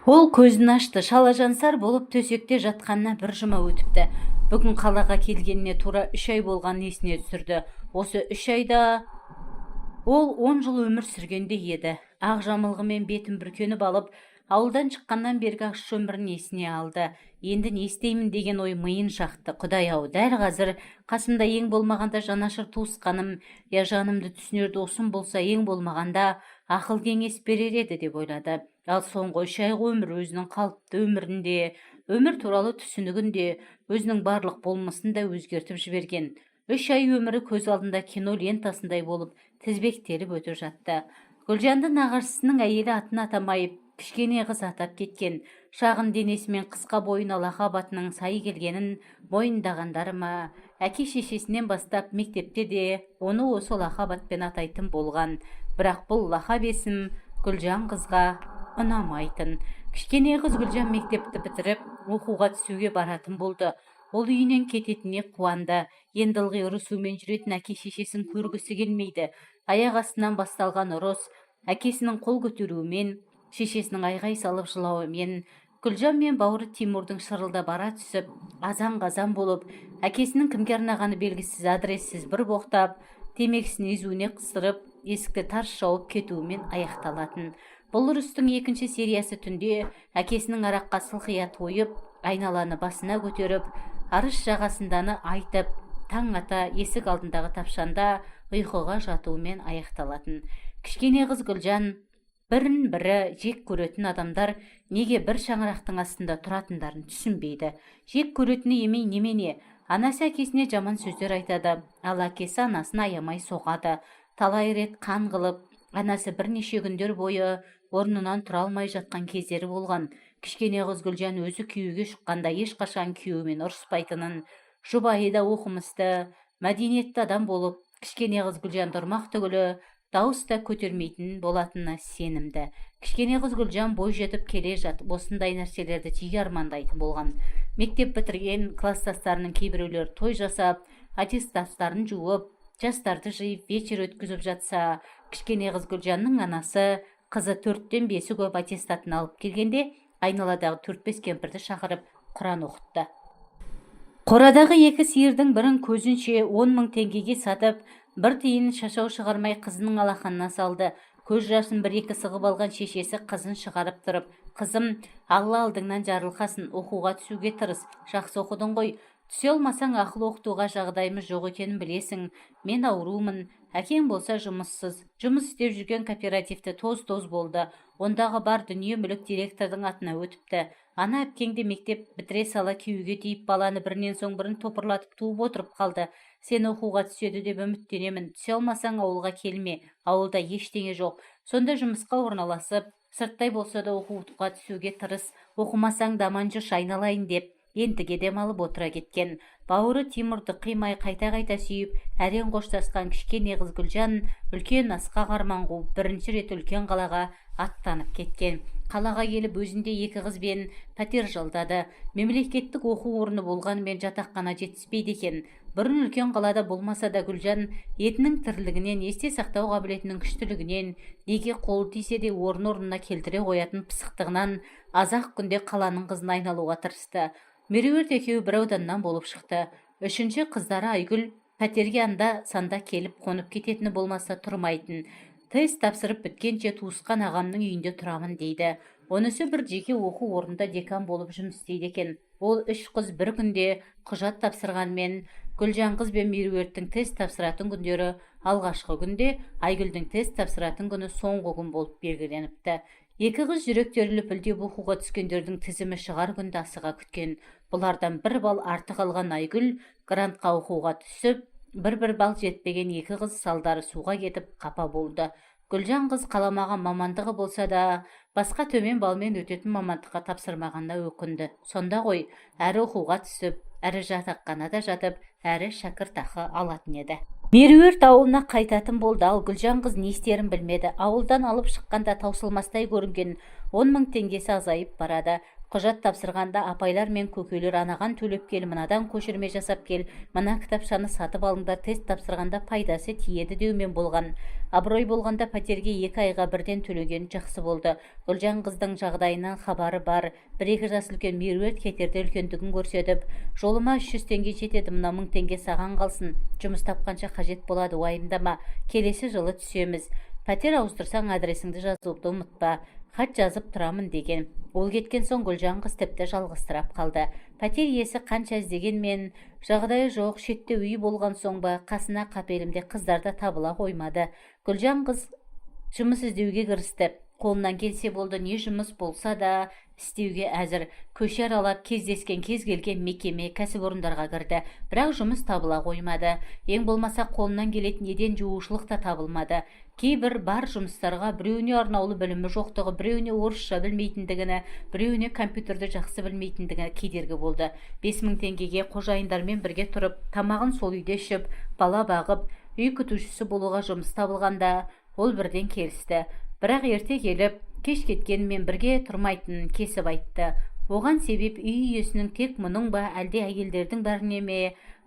Ол көзін ашты. Шалажансар болып төсекте жатқанына бір жұма өтіпті. Бүгін қалаға келгеніне тура 3 ай болғанын есіне түсірді. Осы 3 айда ол 10 жыл өмір сүргендей еді. Ақ жамылғымен бетін бүркеніп алып, ауылдан шыққаннан бергі ащы өмірін есіне алды. Енді не істеймін деген ой миын шақты. Құдай-ау, дәл қазір қасымда ең болмағанда жанашыр туысқаным, я жанымды түсінер досым болса, ең болмағанда ақыл кеңес берер еді деп ойлады. Ал соңғы 3 айғы өмір өзінің қалыпты өмірінде, өмір туралы түсінігін де, өзінің барлық болмысын да өзгертіп жіберген. 3 ай өмірі көз алдында кино лентасындай болып тізбектеліп өтіп жатты. Гүлжанды нағашысының әйелі атын атамай кішкене қыз атап кеткен. Шағын денесі мен қысқа бойына лақап атының сай келгенін мойындағандары ма, әке шешесінен бастап мектепте де оны осы лақап атпен атайтын болған. Бірақ бұл лақап есім Гүлжан қызға ұнамайтын. Кішкене қыз Гүлжан мектепті бітіріп, оқуға түсуге баратын болды. Ол үйінен кететініне қуанды. Енді ылғи ұрысумен жүретін әке шешесін көргісі келмейді. Аяқ астынан басталған ұрыс әкесінің қол көтеруімен, шешесінің айғай салып жылауымен, Гүлжан мен бауыры Тимурдың шырылдап ара түсіп, азан-қазан болып, әкесінің кімге арнағаны белгісіз адрессіз бір боқтап, темекісін езуіне қыстырып, есікті тарс жауып кетуімен аяқталатын. Бұл ұрыстың екінші сериясы түнде әкесінің араққа сылқия тойып, айналаны басына көтеріп, арыс жағасынданы айтып, таң ата есік алдындағы тапшанда ұйқыға жатуымен аяқталатын. Кішкене қыз Гүлжан бірін бірі жек көретін адамдар неге бір шаңырақтың астында тұратындарын түсінбейді. Жек көретіні емей немене? Анасы әкесіне жаман сөздер айтады, ал әкесі анасын аямай соғады. Талай рет қан қылып, анасы бірнеше күндер бойы орнынан тұра алмай жатқан кездері болған. Кішкене қыз Гүлжан өзі күйеуге шыққанда ешқашан күйеуімен ұрыспайтынын, жұбайы да оқымысты, мәдениетті адам болып, кішкене қыз Гүлжанды ұрмақ түгілі, дауыс та көтермейтін болатынына сенімді. Кішкене қыз Гүлжан бой жетіп келе жатып, осындай нәрселерді жиі армандайтын болған. Мектеп бітірген класстастарының кейбіреулері той жасап, аттестаттарын жуып, жастарды жиып, вечер өткізіп жатса, кішкене қыз Гүлжанның анасы қызы төрттен бесі көп аттестатын алып келгенде, айналадағы төрт-бес кемпірді шақырып, құран оқытты. Қорадағы екі сиырдың бірін көзінше 10 000 теңгеге сатып, бір тиын шашау шығармай қызының алақанына салды. Көз жасын бір-екі сығып алған шешесі қызын шығарып тұрып: «Қызым, Алла алдыңнан жарылқасын, оқуға түсуге тырыс, жақсы оқыдың ғой. Түсе алмасаң, ақылы оқытуға жағдайымыз жоқ екенін білесің. Мен аурумын, әкең болса жұмыссыз. Жұмыс істеп жүрген кооперативті тоз-тоз болды, ондағы бар дүние-мүлік директордың атына өтіпті. Ана әпкең де мектеп бітіре сала күйеуге тиіп, баланы бірінен соң бірін топырлатып туып отырып қалды. Сен оқуға түседі деп үміттенемін. Түсе алмасаң, ауылға келме, ауылда ештеңе жоқ. Сонда жұмысқа орналасып, сырттай болса да оқуға түсуге тырыс. Оқымасаң да аман жүрші, айналайын», – деп ентіге демалып отыра кеткен. Бауыры Тимурды қимай, қайта-қайта сүйіп, әрең қоштасқан кішкене қыз Гүлжан үлкен асқақ арман қуып, бірінші рет үлкен қалаға аттанып кеткен. Қалаға келіп, өзінде екі қызбен пәтер жалдады. Мемлекеттік оқу орны болғанымен, жатақхана жетіспейді екен. Бұрын үлкен қалада болмаса да, Гүлжан етінің тірлігінен, есте сақтау қабілетінің күштілігінен, неге қолы тисе де орын-орнына келтіре қоятын пысықтығынан аз-ақ күнде қаланың қызына айналуға тырысты. Меруерт екеуі бір ауданнан болып шықты. Үшінші қыздары Айгүл пәтерге анда-санда келіп қонып кететіні болмаса, тұрмайтын. Тест тапсырып біткенше туысқан ағамның үйінде тұрамын дейді. Онысы бір жеке оқу орнында декан болып жұмыс істейді екен. Ол үш қыз бір күнде құжат тапсырғанымен, Гүлжан қыз бен Меруерттің тест тапсыратын күндері алғашқы күнде, Айгүлдің тест тапсыратын күні соңғы күн болып белгіленіпті. Екі қыз жүректері лүпілдеп, оқуға түскендердің тізімі шығар күнді асыға күткен. Бұлардан бір балл артық алған Айгүл грантқа оқуға түсіп, бір-бір балл жетпеген екі қыз салдары суға кетіп, қапа болды. Гүлжан қыз қаламаған мамандығы болса да, басқа төмен балмен өтетін мамандыққа тапсырмағанына өкінді. Сонда ғой әрі оқуға түсіп, әрі жатақханада жатып, әрі шәкіртақы алатын еді. Меруерт ауылына қайтатын болды. Ал Гүлжан қыз не істерін білмеді. Ауылдан алып шыққанда таусылмастай көрінген 10 000 теңгесі азайып барады. Құжат тапсырғанда апайлар мен көкелер анаған төлеп кел, мынадан көшірме жасап кел, мына кітапшаны сатып алыңдар, тест тапсырғанда пайдасы тиеді деумен болған. Абырой болғанда пәтерге 2 айға бірден төлеген жақсы болды. Гүлжан қыздың жағдайынан хабары бар 1-2 жас үлкен Меруерт кетерде үлкендігін көрсетіп, жолыма 300 теңге жетеді, мына 1000 теңге саған қалсын, жұмыс тапқанша қажет болады, уайымдама, келесі жылы түсеміз. Пәтер ауыстырсаң адресіңді жазуды ұмытпа, хат жазып тұрамын деген. Ол кеткен соң Гүлжан қыз тіпті жалғызсырап қалды. Пәтер иесі қанша іздегенмен жағдайы жоқ, шетте үй болған соң ба, қасына қапелімде қыздар да табыла қоймады. Гүлжан қыз жұмыс іздеуге кірісті. Қолынан келсе болды, не жұмыс болса да істеуге әзір. Көше аралап кездескен кез келген мекеме, кәсіпорындарға кірді, бірақ жұмыс табыла қоймады. Ең болмаса қолынан келетін еден жуушылық та табылмады. Кейбір бар жұмыстарға біреуіне арнаулы білімі жоқтығы, біреуіне орысша білмейтіндігіне, біреуіне компьютерді жақсы білмейтіндігі кедергі болды. 5000 теңгеге қожайындармен бірге тұрып, тамағын сол үйде ішіп, бала бағып, үй күтушісі болуға жұмыс табылғанда ол бірден келісті. Бірақ ерте келіп, кеш кеткенмен бірге тұрмайтынын кесіп айтты. Оған себеп үй иесінің тек мұның ба, әлде әйелдердің бәріне ме,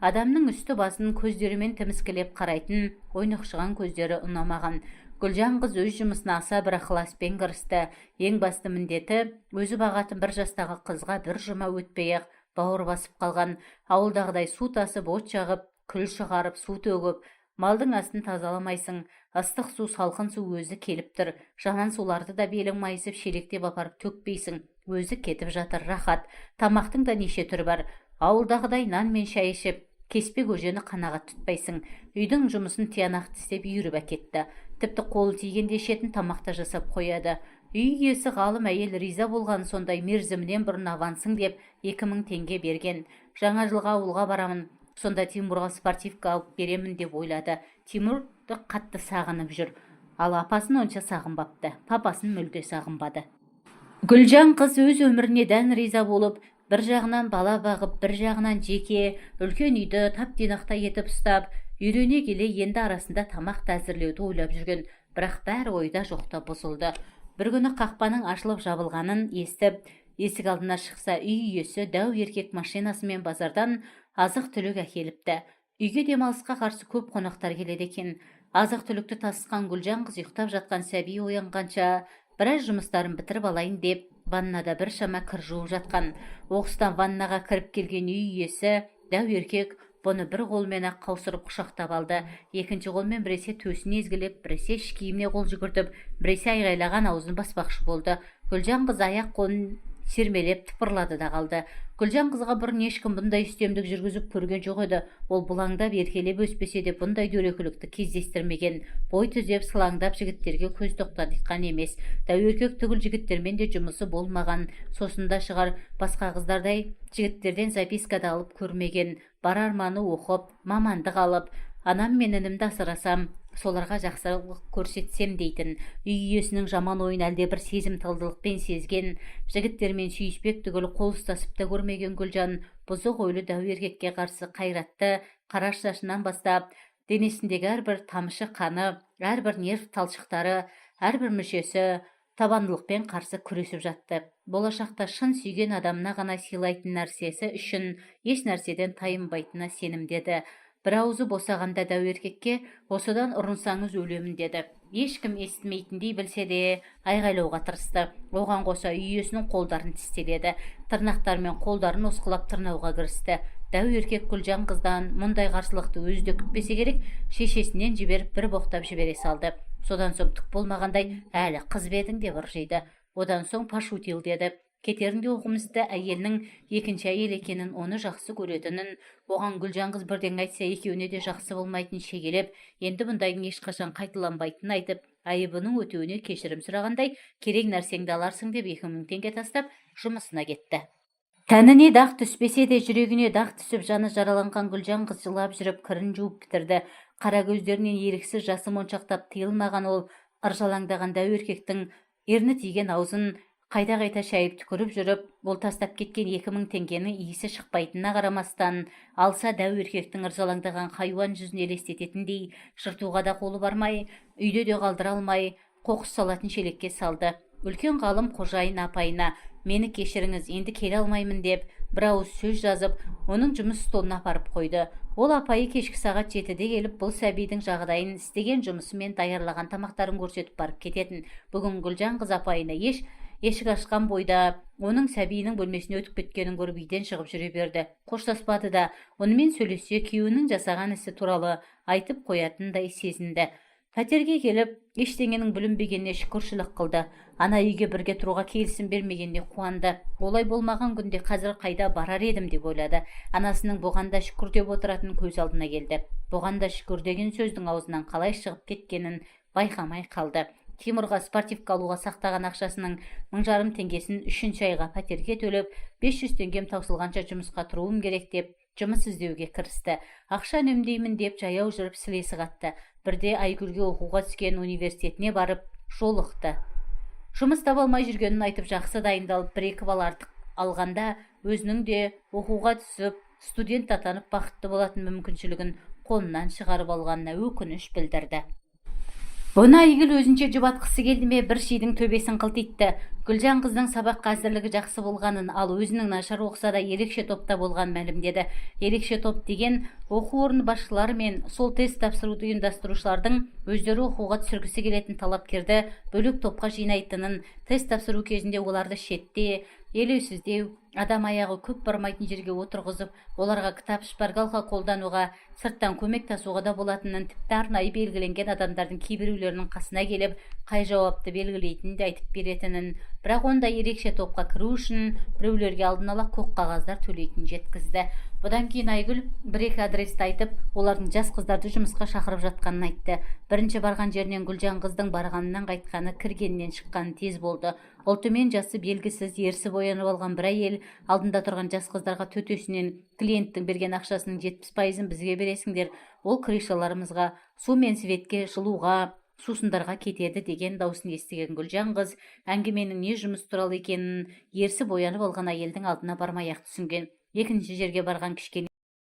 адамның үсті басын көздерімен тіміскілеп қарайтын ойнақшыған көздері ұнамаған. Гүлжан қыз өз жұмысына аса бір ықыласпен кірісті. Ең басты міндеті өзі бағатын 1 жастағы қызға бір жұма өтпей-ақ бауыр басып қалған. Ауылдағыдай су тасып, от жағып, күл шығарып, су төгіп, малдың астын тазаламайсың. Ыстық су, салқын су өзі келіп тұр. Жаман суларды да белің майысып шелектеп апарып төкпейсің, өзі кетіп жатыр, рахат. Тамақтың да неше түрі бар. Ауылдағыдай нан мен шай ішіп, кеспе көжені қанағат тұтпайсың. Үйдің жұмысын тиянақты істеп үйіріп әкетті. Тіпті қолы тигенде ішетін тамақ та жасап қояды. Үй иесі ғалым әйел риза болған сондай мерзімінен бұрын авансың деп 2000 теңге берген. Жаңа жылға ауылға барамын, сонда Тимурға спортивка алып беремін деп ойлады. Тимурды қатты сағынып жүр. Ал апасын онша сағынбапты, папасын мүлде сағынбады. Гүлжан қыз өз өміріне дән риза болып, бір жағынан бала бағып, бір жағынан жеке үлкен үйді тап-тұйнақтай етіп ұстап, үйрене келе енді арасында тамақ та әзірлеуді ойлап жүрген. Бірақ бәрі ойда жоқта бұзылды. Бір күні қақпаның ашылып жабылғанын естіп, есік алдына шықса, үй иесі дәу еркек машинасымен базардан азық-түлік әкеліпті. Үйге демалысқа қарсы көп қонақтар келеді екен. Азық-түлікті тасыған Гүлжан қыз ұйықтап жатқан сәби оянғанша біраз жұмыстарын бітіріп алайын деп ваннада біршама кір жуып жатқан. Оқыстан ваннаға кіріп келген үй иесі дәу еркек бұны бір қолмен-ақ қаусырып құшақтап алды. Екінші қолмен біресе төсін езгілеп, біресе іш киіміне қол жүгіртіп, біресе айғайлаған аузын баспақшы болды. Гүлжан қыз аяқ қолын сермелеп тыпырлады да қалды. Гүлжан қызға бұрын ешкім бұндай үстемдік жүргізіп көрген жоқ еді. Ол бұлаңдап еркелеп өспесе де бұндай дөрекілікті кездестірмеген. Бой түзеп сылаңдап жігіттерге көз тоқтатқан емес. Дәу еркек түгіл жігіттермен де жұмысы болмаған. Сосын да шығар, басқа қыздардай жігіттерден записка да алып көрмеген. Бар арманы оқып, мамандық алып, анам мен інімді асырасам, соларға жақсылық көрсетсем дейтін. Үй иесінің жаман ойын әлдебір сезімталдылықпен сезген, жігіттермен сүйіспек түгіл қол ұстасып та көрмеген Гүлжан бұзық ойлы дәу еркекке қарсы қайратты қара шашынан бастап денесіндегі әрбір тамшы қаны, әрбір нерв талшықтары, әрбір мүшесі табандылықпен қарсы күресіп жатты. Болашақта шын сүйген адамына ғана сыйлайтын нәрсесі үшін еш нәрседен тайынбайтынына сенімдеді. Бір аузы босағанда дәу еркекке осыдан ұрынсаңыз өлемін деді. Ешкім естімейтіндей білсе де айғайлауға тырысты. Оған қоса үй иесінің қолдарын тістеледі. Тырнақтарымен қолдарын осқылап тырнауға кірісті. Дәу еркек Гүлжан қыздан мұндай қарсылықты өзі де күтпесе керек, шешесінен жіберіп бір боқтап жібере салды. Содан соң түк болмағандай әлі қыз ба едің деп ыржиды. Одан соң пошутил деді. Кетерінде оқымысты әйелінің екінші әйел екенін, оны жақсы көретінін, оған Гүлжан қыз бірдеңе айтса екеуіне де жақсы болмайтын шегелеп, енді бұндайдың ешқашан қайталанбайтынын айтып, айыбының өтеуіне кешірім сұрағандай, керек нәрсеңді аларсың деп 2000 теңге тастап жұмысына кетті. Тәніне дақ түспесе де жүрегіне дақ түсіп, жаны жараланған Гүлжан қыз жылап жүріп кірін жуып бітірді. Қара көздерінен еріксіз жасы моншақтап тыйылмаған ол ыржалаңдаған дәу еркектің ерні тиген аузын қайта-қайта шайып түкіріп жүріп, ол тастап кеткен 2000 теңгенің иісі шықпайтынына қарамастан, алса дәу еркектің ыржалаңдаған хайуан жүзін елестететіндей жыртуға да қолы бармай, үйде де қалдыра алмай, қоқыс салатын шелекке салды. Үлкен ғалым қожайын апайына Мені кешіріңіз, енді келе алмаймын деп бір ауыз сөз жазып, оның жұмыс столына апарып қойды. Ол апайы кешкі сағат 7-де келіп, бұл сәбидің жағдайын, істеген жұмысы мен даярлаған тамақтарын көрсетіп барып кететін. Бүгін Гүлжан қыз апайына есік ашқан бойда оның сәбиінің бөлмесіне өтіп кеткенін көріп, үйден шығып жүре берді. Қоштаспады да. Онымен сөйлессе, күйеуінің жасаған ісі туралы айтып қоятындай сезінді. Пәтерге келіп, ештеңенің бүлінбегеніне шүкіршілік қылды. Ана үйге бірге тұруға келісім бермегеніне қуанды. Олай болмаған күнде қазір қайда барар едім деп ойлады. Анасының бұған да шүкір деп отыратынын көз алдына келді. Бұған да шүкір деген сөздің аузынан қалай шығып кеткенін байқамай қалды. Тимурға спортивка алуға сақтаған ақшасының 1500 теңгесін үшінші айға пәтерге төлеп, 500 теңгем таусылғанша жұмысқа тұруым керек деп, жұмыс іздеуге кірісті. Ақша үнемдеймін деп, жаяу жүріп сілесі қатты. Бірде Айгүлге оқуға түскен университетіне барып жолықты. Жұмыс таба алмай жүргенін айтып, жақсы дайындалып, бір екі балл артық алғанда өзінің де оқуға түсіп, студент атанып, бақытты болатын мүмкіншілігін қолынан шығарып алғанына өкініш білдірді. Бұны Айгүл өзінше жұбатқысы келді ме, бір шидің төбесін қылтитты. Гүлжан қыздың сабаққа әзірлігі жақсы болғанын, ал өзінің нашар оқыса да, ерекше топта болғанын мәлімдеді. Ерекше топ деген оқу орны басшылары мен сол тест тапсыруды ұйымдастырушылардың өздері оқуға түсіргісі келетін талапкерді бөлек топқа жинайтынын, тест тапсыру кезінде оларды шетте, елеусіздеу, адам аяғы көп бармайтын жерге отырғызып, оларға кітап, шпаргалка қолдануға, сырттан көмек тасуға да болатынын, тіпті арнайы белгіленген адамдардың кейбіреулерінің қасына келіп, қай жауапты белгілейтінін де айтып беретінін, бірақ ондай ерекше топқа кіру үшін біреулерге алдын ала көк қағаздар төлейтінін жеткізді. Бұдан кейін Айгүл бір екі адресті айтып, олардың жас қыздарды жұмысқа шақырып жатқанын айтты. Бірінші барған жерінен Гүлжан қыздың барғанынан қайтқаны кіргеннен шыққаны тез болды. Ұлты мен жасы белгісіз, ерсі боянып алған бір әйел алдында тұрған жас қыздарға төтесінен: «Клиенттің берген ақшасының 70%-ын бізге бересіңдер, ол крышаларымызға, су мен светке, жылуға, сусындарға кетеді», – деген даусын естіген Гүлжан қыз әңгіменің не жұмыс туралы екенін ерсі боянып алған әйелдің алдына бармай ақ түсінген. Екінші жерге барған кішкене